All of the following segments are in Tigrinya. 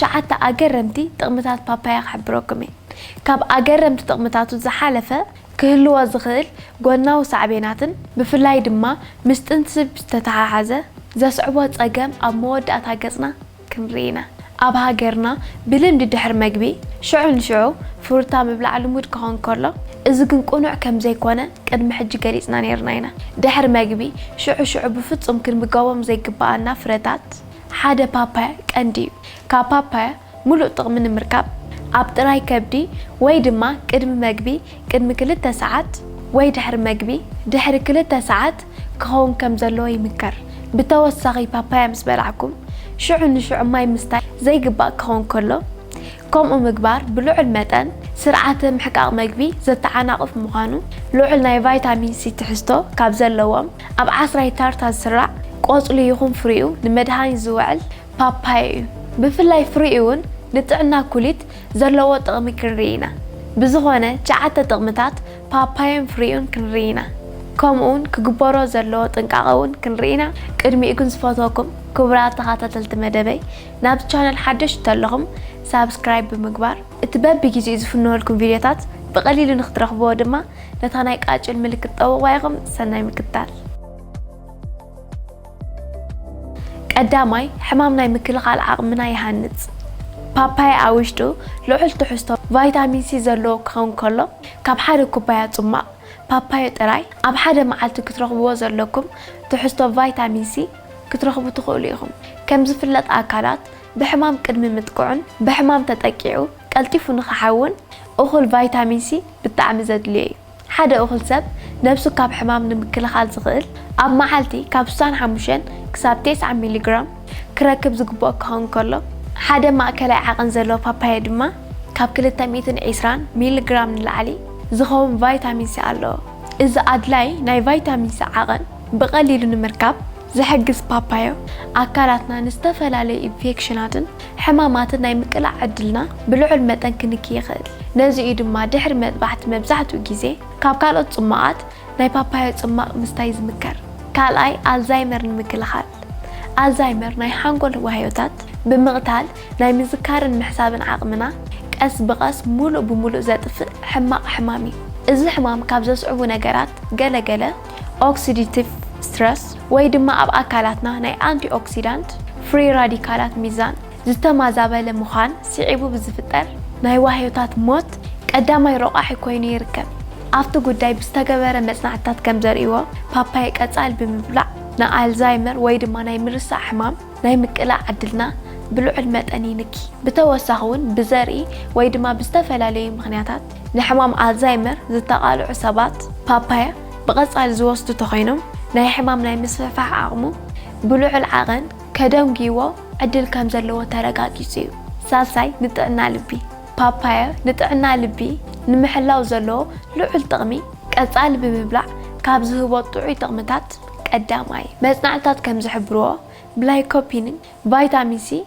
ትሽዓተ ኣገረምቲ ጥቕምታት ፓፓያ ክሕብረኩም እየ። ካብ ኣገረምቲ ጥቕምታቱ ዝሓለፈ ክህልዎ ዝኽእል ጎናዊ ሳዕቤናትን ብፍላይ ድማ ምስ ጥንሲ ዝተተሓሓዘ ዘስዕቦ ጸገም ኣብ መወዳእታ ገጽና ክንርኢ ኢና። ኣብ ሃገርና ብልምዲ ድሕሪ መግቢ ሽዑ ንሽዑ ፍሩታ ምብላዕ ልሙድ ክኸውን ከሎ፣ እዚ ግን ቅኑዕ ከም ዘይኮነ ቅድሚ ሕጂ ገሊጽና ነይርና ኢና። ድሕሪ መግቢ ሽዑ ሽዑ ብፍጹም ክንምገቦም ዘይግብኣና ፍረታት ሓደ ፓፓያ ቀንዲ እዩ። ካብ ፓፓያ ምሉእ ጥቕሚ ንምርካብ ኣብ ጥራይ ከብዲ ወይ ድማ ቅድሚ መግቢ ቅድሚ ክልተ ሰዓት ወይ ድሕሪ መግቢ ድሕሪ ክልተ ሰዓት ክኸውን ከም ዘለዎ ይምከር። ብተወሳኺ ፓፓያ ምስ በላዕኩም ሽዑ ንሽዑ ማይ ምስታይ ዘይግባእ ክኸውን ከሎ፣ ከምኡ ምግባር ብልዑል መጠን ስርዓተ ምሕቃቕ መግቢ ዘተዓናቕፍ ምዃኑ፣ ልዑል ናይ ቫይታሚን ሲ ትሕዝቶ ካብ ዘለዎም ኣብ ዓስራይ ታርታ ዝስራዕ ቆጽሊ ይኹን ፍሪኡ ንመድሃኒት ዝውዕል ፓፓያ እዩ። ብፍላይ ፍሪኡ እውን ንጥዕና ኩሊት ዘለዎ ጥቕሚ ክንርኢ ኢና። ብዝኾነ ትሽዓተ ጥቕምታት ፓፓያን ፍሪኡን ክንርኢ ኢና። ከምኡውን ክግበሮ ዘለዎ ጥንቃቐ እውን ክንርኢ ኢና። ቅድሚኡ ግን ዝፈትወኩም ክቡራት ተኸታተልቲ መደበይ፣ ናብዚ ቻነል ሓደሽቲ ተለኹም ሳብስክራይብ ብምግባር እቲ በብግዜኡ ዝፍነወልኩም ቪድዮታት ብቐሊሉ ንክትረኽብዎ ድማ ነታ ናይ ቃጭል ምልክት ጠውቑዋ ኢኹም። ሰናይ ምክትታል። ቀዳማይ፣ ሕማም ናይ ምክልኻል ዓቕምና ይሃንጽ። ፓፓያ ኣብ ውሽጡ ልዑል ትሕዝቶ ቫይታሚን ሲ ዘለዎ ክኸውን ከሎ፣ ካብ ሓደ ኩባያ ጽማቕ ፓፓዮ ጥራይ ኣብ ሓደ መዓልቲ ክትረኽብዎ ዘለኩም ትሕዝቶ ቫይታሚን ሲ ክትረኽቡ ትኽእሉ ኢኹም። ከም ዝፍለጥ ኣካላት ብሕማም ቅድሚ ምጥቅዑን ብሕማም ተጠቂዑ ቀልጢፉ ንኽሓውን እኹል ቫይታሚን ሲ ብጣዕሚ ዘድልዮ እዩ። ሓደ እኹል ሰብ ነብሱ ካብ ሕማም ንምክልኻል ዝኽእል ኣብ መዓልቲ ካብ ስሳን ሓሙሽተን ክሳብ ተስዓ ሚሊግራም ክረክብ ዝግብኦ ክኸውን ከሎ፣ ሓደ ማእከላይ ዓቐን ዘለዎ ፓፓየ ድማ ካብ ክልተ ሚእትን ዕስራን ሚሊግራም ንላዕሊ ዝኸውን ቫይታሚን ሲ ኣለዎ። እዚ ኣድላይ ናይ ቫይታሚን ሲ ዓቐን ብቐሊሉ ንምርካብ ዝሕግዝ ፓፓዮ፣ ኣካላትና ንዝተፈላለዩ ኢንፌክሽናትን ሕማማትን ናይ ምቅላዕ ዕድልና ብልዑል መጠን ክንኪ ይኽእል። ነዚ እዩ ድማ ድሕሪ መጥባሕቲ መብዛሕትኡ ግዜ ካብ ካልኦት ጽማቓት ናይ ፓፓዮ ጽማቕ ምስታይ ዝምከር። ካልኣይ፣ ኣልዛይመር ንምክልኻል። ኣልዛይመር ናይ ሓንጎል ዋህዮታት ብምቕታል ናይ ምዝካርን ምሕሳብን ዓቕምና ቀስ ብቐስ ሙሉእ ብሙሉእ ዘጥፍእ ሕማቕ ሕማም እዩ። እዚ ሕማም ካብ ዘስዕቡ ነገራት ገለ ገለ ኦክሲዲቲቭ ስትረስ ወይ ድማ ኣብ ኣካላትና ናይ ኣንቲኦክሲዳንት ፍሪ ራዲካላት ሚዛን ዝተማዛበለ ምዃን ስዒቡ ብዝፍጠር ናይ ዋህዮታት ሞት ቀዳማይ ረቋሒ ኮይኑ ይርከብ። ኣብቲ ጉዳይ ብዝተገበረ መጽናዕትታት ከም ዘርእይዎ፣ ፓፓየ ቀጻሊ ብምብላዕ ንኣልዛይመር ወይ ድማ ናይ ምርሳዕ ሕማም ናይ ምቅላዕ ዕድልና ብልዑል መጠን ይንኪ። ብተወሳኺ እውን ብዘርኢ ወይ ድማ ብዝተፈላለዩ ምኽንያታት ንሕማም ኣልዛይመር ዝተቓልዑ ሰባት ፓፓያ ብቐጻሊ ዝወስዱ ተኾይኖም ናይ ሕማም ናይ ምስፍሕፋሕ ዓቕሙ ብልዑል ዓቐን ከደንጉይዎ ዕድል ከም ዘለዎ ተረጋጊጹ እዩ። ሳልሳይ፣ ንጥዕና ልቢ። ፓፓያ ንጥዕና ልቢ ንምሕላው ዘለዎ ልዑል ጥቕሚ ቀጻሊ ብምብላዕ ካብ ዝህቦ ጥዑይ ጥቕምታት ቀዳማይ። መጽናዕትታት ከም ዝሕብርዎ፣ ብላይኮፒንን ቫይታሚን ሲ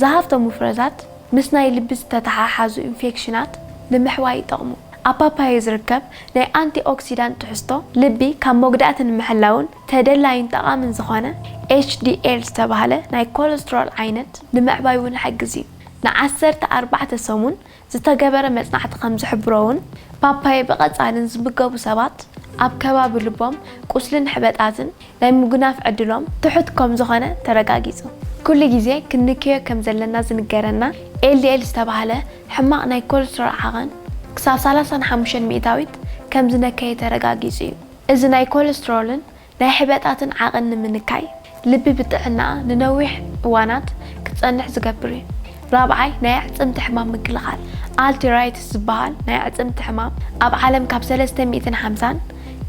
ዝሃፍተሙ ፍረታት ምስ ናይ ልቢ ዝተተሓሓዙ ኢንፌክሽናት ንምሕዋይ ይጠቕሙ። ኣብ ፓፓዮ ዝርከብ ናይ ኣንቲኦክሲዳንት ትሕዝቶ ልቢ ካብ መጉዳእቲ ንምሕላውን ተደላይን ጠቓምን ዝኾነ ኤች ዲ ኤል ዝተባህለ ናይ ኮለስትሮል ዓይነት ንምዕባይ እውን ይሕግዝ እዩ። ንዓሰርተ ኣርባዕተ ሰሙን ዝተገበረ መጽናዕቲ ከም ዝሕብሮ እውን፣ ፓፓየ ብቐጻልን ዝምገቡ ሰባት ኣብ ከባቢ ልቦም ቁስልን ሕበጣትን ናይ ምጉናፍ ዕድሎም ትሑት ከም ዝኾነ ተረጋጊጹ። ኩሉ ግዜ ክንክዮ ከም ዘለና ዝንገረና ኤል ዲ ኤል ዝተባህለ ሕማቕ ናይ ኮለስትሮል ዓቐን ክሳብ ሰላሳን ሓሙሽተን ሚእታዊት ከም ዝነከየ ተረጋጊጹ እዩ። እዚ ናይ ኮለስትሮልን ናይ ሕበጣትን ዓቐን ንምንካይ፣ ልቢ ብጥዕናኣ ንነዊሕ እዋናት ክትጸንሕ ዝገብር እዩ። ራብዓይ፣ ናይ ኣዕጽምቲ ሕማም ምክልኻል። ኣርትራይትስ ዝበሃል ናይ ኣዕጽምቲ ሕማም ኣብ ዓለም ካብ ሰለስተ ሚእትን ሓምሳን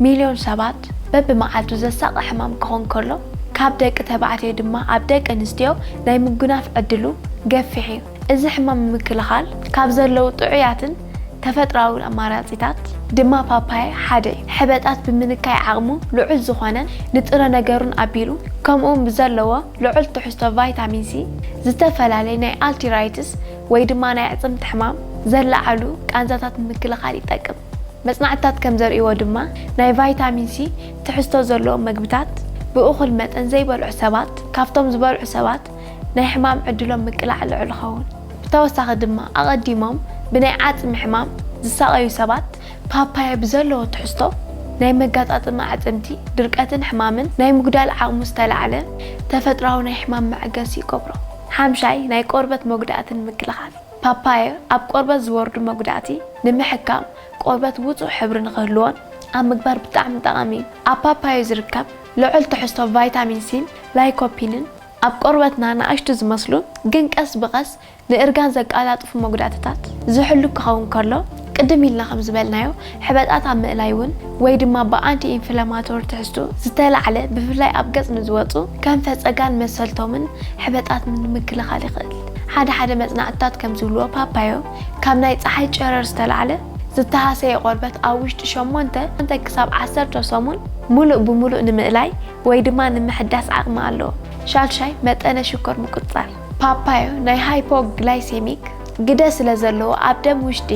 ሚልዮን ሰባት በብመዓልቱ ዘሳቒ ሕማም ክኾን ከሎ፣ ካብ ደቂ ተባዕትዮ ድማ ኣብ ደቂ ኣንስትዮ ናይ ምጉናፍ ዕድሉ ገፊሕ እዩ። እዚ ሕማም ንምክልኻል ካብ ዘለዉ ጥዑያትን ተፈጥሮኣውን ኣማራጺታት ድማ ፓፓየ ሓደ እዩ። ሕበጣት ብምንካይ ዓቕሙ ልዑል ዝኾነን ንጥረ ነገሩን ኣቢሉ፣ ከምኡውን ብዘለዎ ልዑል ትሕዝቶ ቫይታሚን ሲ፣ ዝተፈላለየ ናይ ኣርትራይትስ ወይ ድማ ናይ ኣዕጽምቲ ሕማም ዘለዓዕሉ ቃንዛታት ንምክልኻል ይጠቅም። መጽናዕትታት ከም ዘርእይዎ ድማ፣ ናይ ቫይታሚን ሲ ትሕዝቶ ዘለዎም መግብታት ብእኹል መጠን ዘይበልዑ ሰባት፣ ካብቶም ዝበልዑ ሰባት ናይ ሕማም ዕድሎም ምቅላዕ ልዑል ይኸውን። ተወሳኺ ድማ ኣቐዲሞም ብናይ ዓጽሚ ሕማም ዝሳቐዩ ሰባት ፓፓየ ብዘለዎ ትሕዝቶ ናይ መጋጣጥሚ ኣዕጽምቲ ድርቀትን ሕማምን ናይ ምጉዳል ዓቕሙ ዝተላዕለ ተፈጥራዊ ናይ ሕማም መዐገሲ ይገብሮ። ሓምሻይ ናይ ቆርበት መጉዳእትን ምክልኻል። ፓፓየ ኣብ ቆርበት ዝወርዱ መጉዳእቲ ንምሕካም ቆርበት ውጹእ ሕብሪ ንኽህልዎን ኣብ ምግባር ብጣዕሚ ጠቓሚ እዩ። ኣብ ፓፓየ ዝርከብ ልዑል ትሕዝቶ ቫይታሚን ሲን ላይኮፒንን ኣብ ቆርበትና ንኣሽቱ ዝመስሉ ግን ቀስ ብቐስ ንእርጋን ዘቀላጥፉ መጉዳእትታት ዝሕሉ ክኸውን ከሎ ቅድም ኢልና ከም ዝበልናዮ ሕበጣት ኣብ ምእላይ እውን ወይ ድማ ብኣንቲ ኢንፍላማቶሪ ትሕዝቱ ዝተላዕለ ብፍላይ ኣብ ገጽ ንዝወጹ ከም ፈጸጋን መሰልቶምን ሕበጣት ንምክልኻል ይኽእል። ሓደ ሓደ መጽናዕትታት ከም ዝብልዎ ፓፓዮ ካብ ናይ ጸሓይ ጨረር ዝተላዕለ ዝተሃሰየ ቆርበት ኣብ ውሽጢ ሸሞንተ ክሳብ ዓሰርተ ሰሙን ሙሉእ ብሙሉእ ንምእላይ ወይ ድማ ንምሕዳስ ዓቕሚ ኣለዎ። ሻልሻይ መጠነ ሽኮር ምቁጽጻር። ፓፓዮ ናይ ሃይፖግላይሴሚክ ግደ ስለ ዘለዎ ኣብ ደም ውሽጢ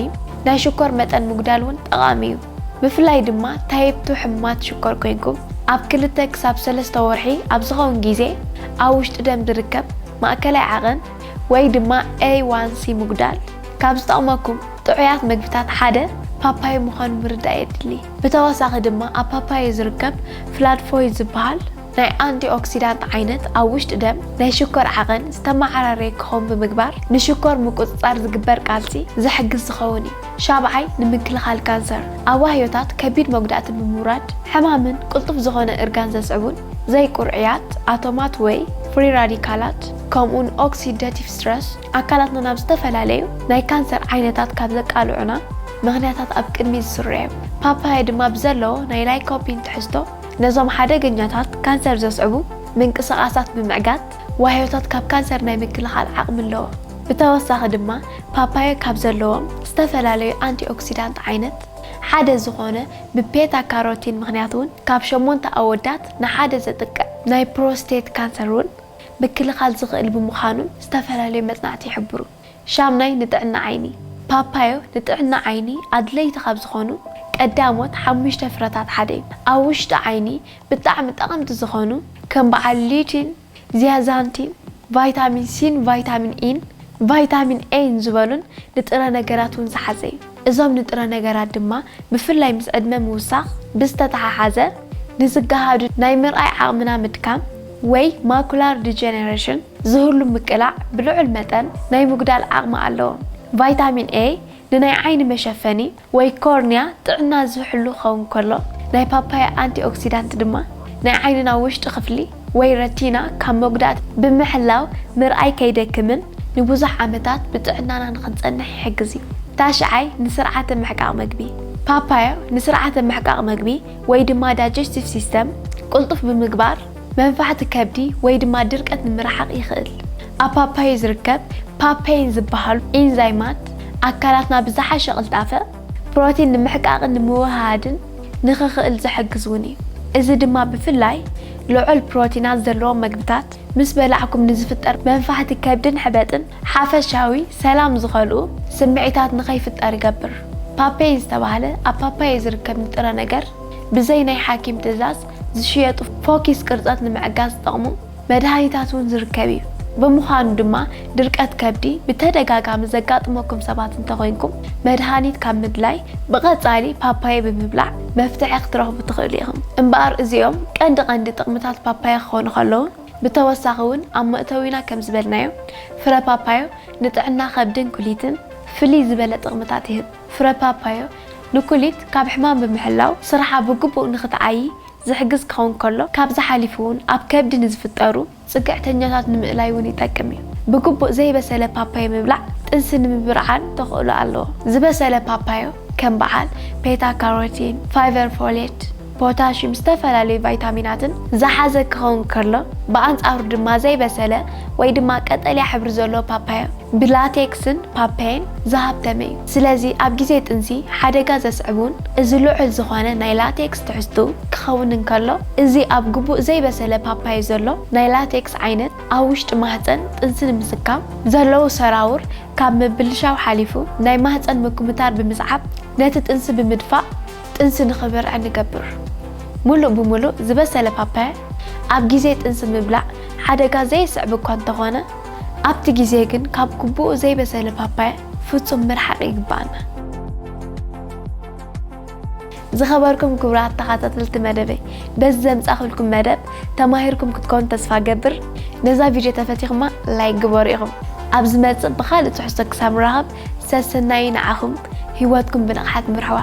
ናይ ሽኮር መጠን ምጉዳል እውን ጠቓሚ እዩ። ብፍላይ ድማ ታይፕ ቱ ሕሙማት ሽኮር ኮይንኩም ኣብ ክልተ ክሳብ ሰለስተ ወርሒ ኣብ ዝኸውን ግዜ ኣብ ውሽጢ ደም ዝርከብ ማእከላይ ዓቐን ወይ ድማ ኤ ዋን ሲ ምጉዳል ካብ ዝጠቕመኩም ጥዑያት መግብታት ሓደ ፓፓዮ ምዃኑ ምርዳእ የድሊ። ብተወሳኺ ድማ ኣብ ፓፓዮ ዝርከብ ፍላድፎይድ ዝበሃል ናይ ኣንቲኦክሲዳንት ዓይነት ኣብ ውሽጢ ደም ናይ ሽኮር ዓቐን ዝተመዓራረየ ክኸውን ብምግባር ንሽኮር ምቁጽጻር ዝግበር ቃልሲ ዝሕግዝ ዝኸውን እዩ። ሻብዓይ ንምክልኻል ካንሰር። ኣብ ዋህዮታት ከቢድ መጉዳእቲ ብምውራድ ሕማምን ቅልጡፍ ዝኾነ እርጋን ዘስዕቡን ዘይቁርዕያት ኣቶማት ወይ ፍሪ ራዲካላት ከምኡን ኦክሲደቲቭ ስትረስ ኣካላትና ናብ ዝተፈላለዩ ናይ ካንሰር ዓይነታት ካብ ዘቃልዑና ምኽንያታት ኣብ ቅድሚ ዝስሩ እዮም። ፓፓየ ድማ ብዘለዎ ናይ ላይኮፒን ትሕዝቶ ነዞም ሓደገኛታት ካንሰር ዘስዕቡ ምንቅስቓሳት ብምዕጋት ዋህዮታት ካብ ካንሰር ናይ ምክልኻል ዓቕሚ ኣለዎ። ብተወሳኺ ድማ ፓፓየ ካብ ዘለዎም ዝተፈላለዩ ኣንቲኦክሲዳንት ዓይነት ሓደ ዝኾነ ብፔታ ካሮቲን ምኽንያት እውን ካብ ሸሞንተ ኣወዳት ንሓደ ዘጥቅዕ ናይ ፕሮስቴት ካንሰር እውን ምክልኻል ዝኽእል ብምዃኑ ዝተፈላለዩ መጽናዕቲ ይሕብሩ። ሻምናይ ንጥዕና ዓይኒ። ፓፓዮ ንጥዕና ዓይኒ ኣድለይቲ ካብ ዝኾኑ ቀዳሞት ሓሙሽተ ፍረታት ሓደ እዩ። ኣብ ውሽጢ ዓይኒ ብጣዕሚ ጠቐምቲ ዝኾኑ ከም በዓል ሊቲን፣ ዚያዛንቲን፣ ቫይታሚን ሲን ቫይታሚን ኢን ቫይታሚን ኤን ዝበሉን ንጥረ ነገራት እውን ዝሓዘ እዩ። እዞም ንጥረ ነገራት ድማ ብፍላይ ምስ ዕድመ ምውሳኽ ብዝተተሓሓዘ ንዝገሃዱ ናይ ምርኣይ ዓቕምና ምድካም ወይ ማኩላር ዲጀነሬሽን ዝህሉ ምቅላዕ ብልዑል መጠን ናይ ምጉዳል ዓቕሚ ኣለዎም። ቫይታሚን ኤ ንናይ ዓይኒ መሸፈኒ ወይ ኮርንያ ጥዕና ዝሕሉ ክኸውን ከሎ ናይ ፓፓያ ኣንቲኦክሲዳንት ድማ ናይ ዓይንና ውሽጢ ክፍሊ ወይ ረቲና ካብ መጉዳእቲ ብምሕላው ምርኣይ ከይደክምን ንብዙሕ ዓመታት ብጥዕናና ንኽንጸንሕ ይሕግዝ እዩ። ታሽዓይ ንስርዓተ ምሕቃቕ መግቢ። ፓፓዮ ንስርዓተ ምሕቃቕ መግቢ ወይ ድማ ዳይጀስቲቭ ሲስተም ቅልጡፍ ብምግባር መንፋሕቲ ከብዲ ወይ ድማ ድርቀት ንምርሓቕ ይኽእል። ኣብ ፓፓዮ ዝርከብ ፓፔይን ዝበሃሉ ኢንዛይማት ኣካላትና ብዝሓሸ ቅልጣፈ ፕሮቲን ንምሕቃቕን ንምውህሃድን ንኽኽእል ዝሕግዝ እውን እዩ። እዚ ድማ ብፍላይ ልዑል ፕሮቲናት ዘለዎም መግብታት ምስ በላዕኩም ንዝፍጠር መንፋሕቲ ከብድን ሕበጥን ሓፈሻዊ ሰላም ዝኸልኡ ስምዒታት ንኸይፍጠር ይገብር። ፓፔይን ዝተባህለ ኣብ ፓፓየ ዝርከብ ንጥረ ነገር ብዘይ ናይ ሓኪም ትእዛዝ ዝሽየጡ ፎኪስ ቅርጸት ንምዕጋዝ ዝጠቕሙ መድሃኒታት እውን ዝርከብ እዩ። ብምዃኑ ድማ ድርቀት ከብዲ ብተደጋጋሚ ዘጋጥመኩም ሰባት እንተኾይንኩም መድሃኒት ካብ ምድላይ ብቐጻሊ ፓፓየ ብምብላዕ መፍትሒ ክትረኽቡ ትኽእሉ ኢኹም። እምበኣር እዚኦም ቀንዲ ቀንዲ ጥቕምታት ፓፓየ ክኾኑ ከለዉ ብተወሳኺ እውን ኣብ መእተዊና ከም ዝበልናዮ ፍረ ፓፓዮ ንጥዕና ከብድን ኩሊትን ፍልይ ዝበለ ጥቕምታት ይህብ። ፍረ ፓፓዮ ንኩሊት ካብ ሕማም ብምሕላው ስርሓ ብግቡእ ንኽትዓዪ ዝሕግዝ ክኸውን ከሎ ካብዚ ሓሊፉ እውን ኣብ ከብዲ ንዝፍጠሩ ጽግዕተኛታት ንምእላይ እውን ይጠቅም እዩ። ብግቡእ ዘይበሰለ ፓፓዮ ምብላዕ ጥንሲ ንምብርዓን ተኽእሎ ኣለዎ። ዝበሰለ ፓፓዮ ከም በዓል ቤታ ካሮቲን፣ ፋይቨር ፎሌት፣ ፖታሽም ዝተፈላለዩ ቫይታሚናትን ዝሓዘ ክኸውን ከሎ ብኣንጻሩ ድማ ዘይበሰለ ወይ ድማ ቀጠልያ ሕብሪ ዘለዎ ፓፓዮ ብላቴክስን ፓፓየን ዝሃብተመ እዩ። ስለዚ ኣብ ግዜ ጥንሲ ሓደጋ ዘስዕቡን እዚ ልዑል ዝኾነ ናይ ላቴክስ ትሕዝቱ ክኸውን እንከሎ እዚ ኣብ ግቡእ ዘይበሰለ ፓፓዮ ዘሎ ናይ ላቴክስ ዓይነት ኣብ ውሽጢ ማህፀን ጥንሲ ንምስካም ዘለዉ ሰራውር ካብ ምብልሻው ሓሊፉ ናይ ማህፀን ምኩምታር ብምስዓብ ነቲ ጥንሲ ብምድፋእ ጥንሲ ንኽብርዕ ንገብር። ሙሉእ ብሙሉእ ዝበሰለ ፓፓያ ኣብ ግዜ ጥንሲ ምብላዕ ሓደጋ ዘየስዕብ እኳ እንተኾነ ኣብቲ ግዜ ግን ካብ ግቡኡ ዘይበሰለ ፓፓያ ፍጹም ምርሓቕ ይግባኣና። ዝኸበርኩም ክቡራት ተኸታተልቲ መደበይ፣ በዚ ዘምጻእኩልኩም መደብ ተማሂርኩም ክትኮኑ ተስፋ ገብር። ነዛ ቪድዮ ተፈቲኹማ ላይክ ግበሩ ኢኹም። ኣብ ዝመጽእ ብኻልእ ትሕዝቶ ክሳብ ንራኸብ ሰሰናዩ ንዓኹም፣ ህይወትኩም ብንቕሓት ምርሕዋ።